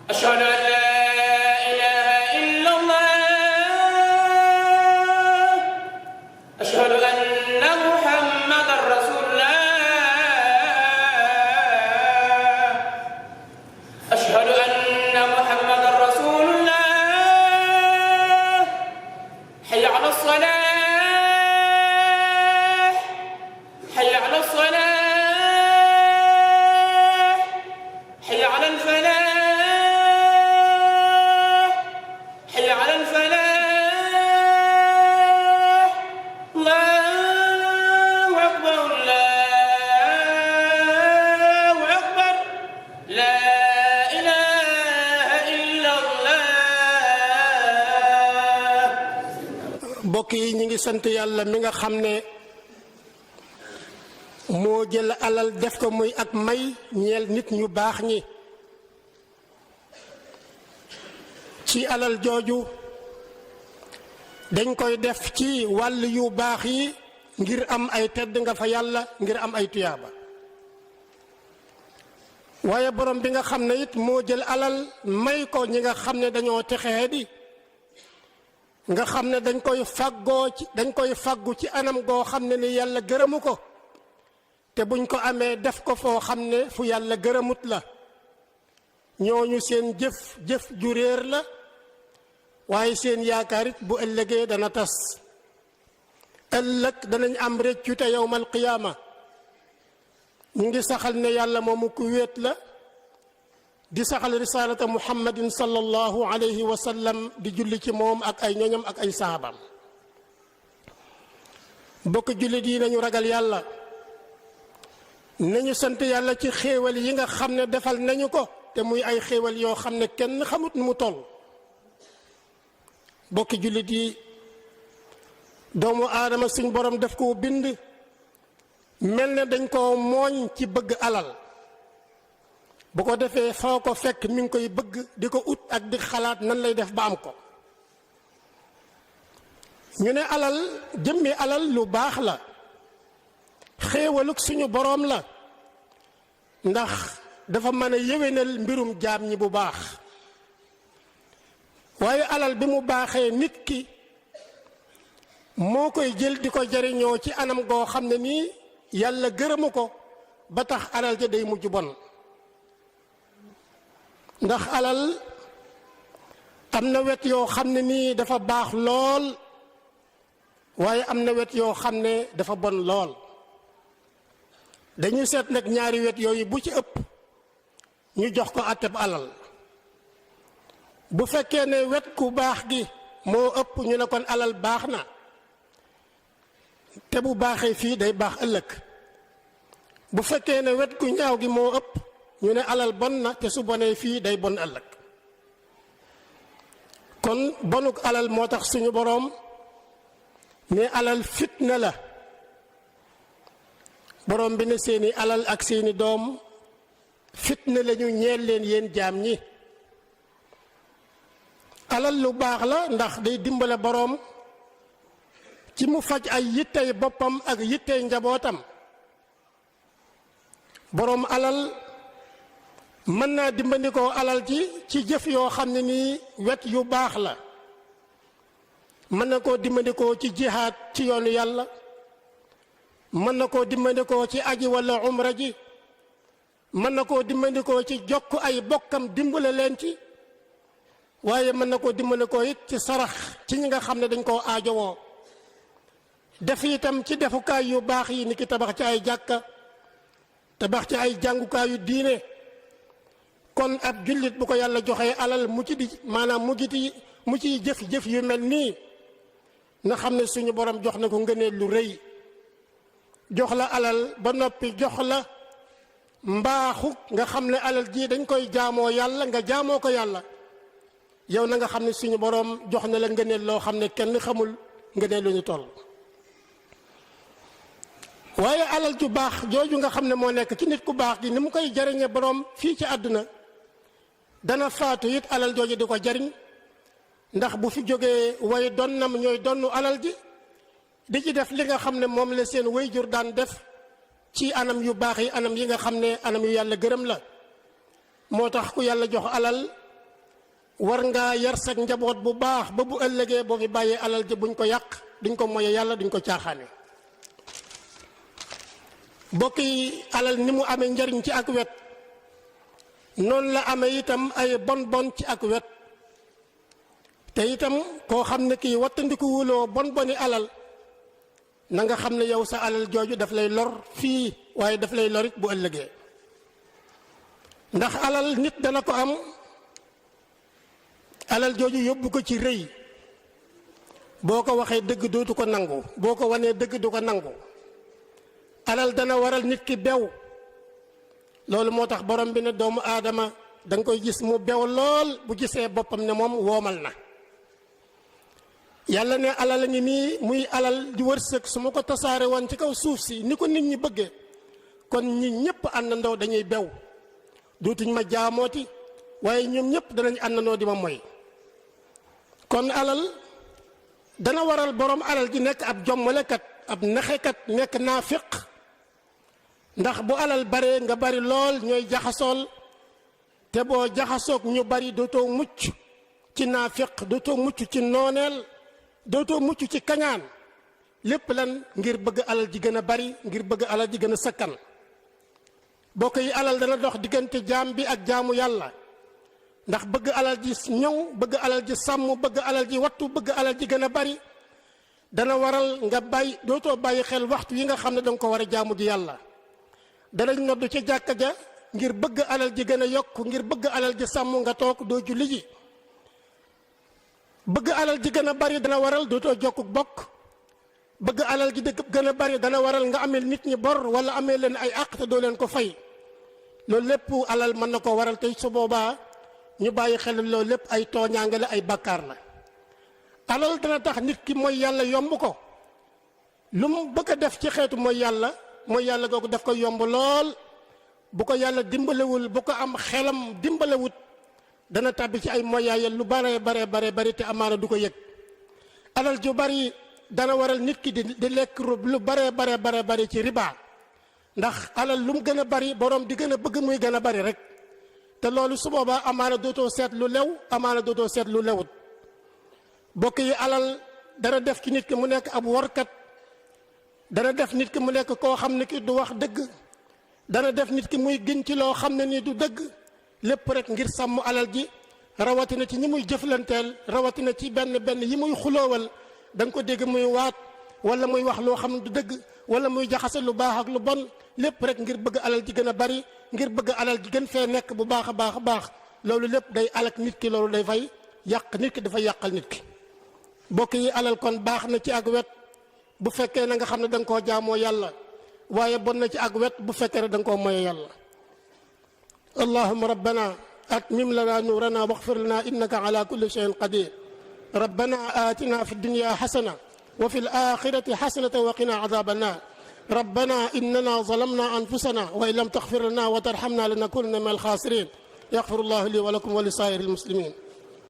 أشهد أن لا إله إلا الله أشهد أن محمدا رسول الله أشهد أن محمدا رسول الله حي على الصلاة حي على الصلاة حي على الفلاح حي على الفلاح الله أكبر الله أكبر لا إله إلا الله. mbokk yi ñu ngi sant yàlla mi nga xam ne moo jël alal def ko muy ak may ñeel nit ñu baax ñi. ci alal jooju dañ koy def ci wàll yu baax yi ngir am ay tedd nga fa yàlla ngir am ay tuyaaba. waaye borom bi nga xam ne it moo jël alal may ko ñi nga xam ne dañoo texee di nga xam ne dañ koy fàggu ci anam goo xam ne ni yàlla gërëmu ko te buñ ko amee def ko foo xam ne fu yàlla gërëmut la ñooñu seen jëf ju réer la waaye seen yaakaar it bu ëllëgee dana tas. ëllëg danañ am réccu te yawmal qiyaama. ñu ngi saxal ne yàlla moomu ku wéet la di saxal risalata muhammadin sallallahu alayhi wa sallam di julli ci moom ak ay ñoñam ak ay sahabam. bokk jullit yi nañu ragal yàlla nañu sant yàlla ci xéewal yi nga xam ne defal nañu ko te muy ay xéewal yoo xam ne kenn xamut nu mu toll. bokki jullit yi doomu aadama suñ borom def ko bind mel ne dañ koo mooñ ci bëgg alal bu ko defee foo ko fekk mi ngi koy bëgg di ko ut ak di xalaat nan lay def ba am ko. ñu ne alal jëmmi alal lu baax la xéewaluk suñu boroom la ndax dafa mën a yéwénal mbirum jaam ñi bu baax. waaye alal bi mu baaxee nit ki moo koy jël di ko jariñoo ci anam goo xam ne nii yàlla gërëmu ko ba tax alal ja day mujj bon. ndax alal am na wet yoo xam ne nii dafa baax lool waaye am na wet yoo xam ne dafa bon lool. dañu seet nag ñaari wet yooyu bu ci ëpp ñu jox ko àtteb alal. bu fekkee ne wet ku baax gi moo ëpp ñu ne kon alal baax na te bu baaxee fii day baax ëllëg. bu fekkee ne wet ku ñaaw gi moo ëpp ñu ne alal bon na te su bonee fii day bon ëllëg. kon bonuk alal moo tax suñu boroom ne alal fitna la. boroom bi ne seeni alal ak seeni doom fitna lañu ñeel leen yéen jaam ñi. alal lu baax la ndax day dimbale boroom ci mu faj ay yittey boppam ak yittey njabootam. boroom alal mën naa dimbandikoo alal ci jëf yoo xam ne nii wet yu baax la. mën na koo dimbandikoo ci jihaad ci yoonu yàlla. mën na koo dimbandikoo ci aji walla umra ji. mën na koo dimbandikoo ci jokk ay bokkam dimbale leen ci. waaye mën na koo dimbale ko it ci sarax ci ñi nga xam ne dañ koo aajowoo. def itam ci defukaay yu baax yi ni ki tabax ci ay jàkka tabax ci ay jàngukaayu diine. kon ab jullit bu ko yàlla joxee alal mu ci di maanaam mu ciy jëf yu mel nii na xam ne suñu borom jox na ko ngëneel lu rëy. jox la alal ba noppi jox la mbaaxu nga xam ne alal ji dañ koy jaamoo yàlla nga jaamoo ko yàlla. yow na nga xam ne suñu boroom jox na la ngëneel loo xam ne kenn xamul ngëneel lu ñu toll. waaye alal ju baax jooju nga xam ne moo nekk ci nit ku baax gi ni mu koy jariñe boroom fii ci àdduna dana faatu it alal jooju di ko jariñ ndax bu fi jógee way donnam ñooy donnu alal ji di ci def li nga xam ne moom la seen wayjur daan def ci anam yu baax yi anam yi nga xam ne anam yu yàlla gërëm la. moo tax ku yàlla jox alal war ngaa yar sa njaboot bu baax ba bu ëllëgee boo fi bàyyee alal ji buñ ko yàq duñ ko moye yàlla duñ ko caaxaane. bokk yi alal ni mu amee njariñ ci ak wet noonu la amee itam ay bon ci ak wet te itam koo xam ne kii wattandiku wuloo boni alal na nga xam ne yow sa alal jooju daf lay lor fii waaye daf lay lorit bu ëllëgee. ndax alal nit dana ko am alal jooju yóbbu ko ci rëy boo ko waxee dëgg dootu ko nangu boo ko wanee dëgg du ko nangu. alal dana waral nit ki bew loolu moo tax borom bi ne doomu aadama da nga koy gis mu bew lool bu gisee boppam ne moom woomal na. yàlla ne alal a ngi nii muy alal di wërsëg su ma ko tasaare woon ci kaw suuf si ni ko nit ñi bëggee kon ñi ñëpp àndandoo dañuy bew dootuñ ma jaamooti waaye ñoom ñëpp danañ àndandoo di ma moy. kon alal dana waral borom alal ji nekk ab jommalekat ab naxekat nekk naafiq ndax bu alal bare nga bari lool ñooy jaxasool te boo jaxasoog ñu bari dootoo mucc ci naafiq dootoo mucc ci nooneel dootoo mucc ci kañaan lépp lan ngir bëgg alal ji gën a bari ngir bëgg alal ji gën a sakkan. bokk yi alal dana dox diggante jaam bi ak jaamu yàlla ndax bëgg alal ji ñoŋ bëgg alal ji sàmm bëgg alal ji wattu bëgg alal ji gën a bari dana waral nga bàyyi dootoo bàyyi xel waxtu yi nga xam ne danga ko war a jaamu ji yàlla. danañ noddu ci jàkka ja ngir bëgg alal ji gën a yokk ngir bëgg alal ji sàmm nga toog doo julli ji. bëgg alal ji gën a bari dana waral dootoo jokk bokk bëgg alal ji gën a bari dana waral nga ameel nit ñi bor wala amee leen ay àq te doo leen ko fay. loolu lépp alal mën na ko waral tey su boobaa ñu bàyyi xel loolu lépp ay tooñaange la ay bàkkaar la. alal dana tax nit ki mooy yàlla yomb ko lu mu bëgg a def ci xeetu mooy yàlla googu daf ko yomb lool bu ko yàlla dimbalewul bu ko am xelam dimbalewut dana tàbbi ci ay moyaayal lu bare te amaana du ko yëg. alal ju bari dana waral nit ki di lekk lu bare ci riba ndax alal lu mu gën a bari borom di gën a bëgg muy gën a bari rek te loolu su boobaa amaana dootoo seet lu lew amaana dootoo seet lu lewut. bokk yi alal dana def ci nit ki mu nekk ab workat dana def nit ki mu nekk koo xam ne ki du wax dëgg dana def nit ki muy gën ci loo xam ne ni du dëgg lépp rek ngir sàmm alal ji rawatina ci ñi muy jëflanteel rawatina ci benn yi muy xuloowal da nga ko dégg muy waat wala muy wax loo xam ne du dëgg wala muy jaxase lu baax ak lu bon lépp rek ngir bëgg alal ji gën a bari ngir bëgg alal ji gën fee nekk bu baax a baax loolu lépp day alak nit ki loolu day fay yàq nit ki dafay yàqal nit ki. bokk yi alal kon baax na ci ak wet bu fekkee na nga xam ne da nga koo jaamoo yàlla waaye bon na ci ak wet bu fekkee ne da nga koo moye yàlla. allahumma rabbana atmim lana nuurana waxfir lana innaka ala kulli shay'in qadir. rabbana atina fi dunya xasana wa fi alaxirati xasanatan wa qina adaba annar. rabbana innana zalamna anfusana wa in lam taxfir lana wa tarxamna lanakunanna min alxaasirin. yaxfiru llahu li wa lakum wa li saa'iri almuslimin.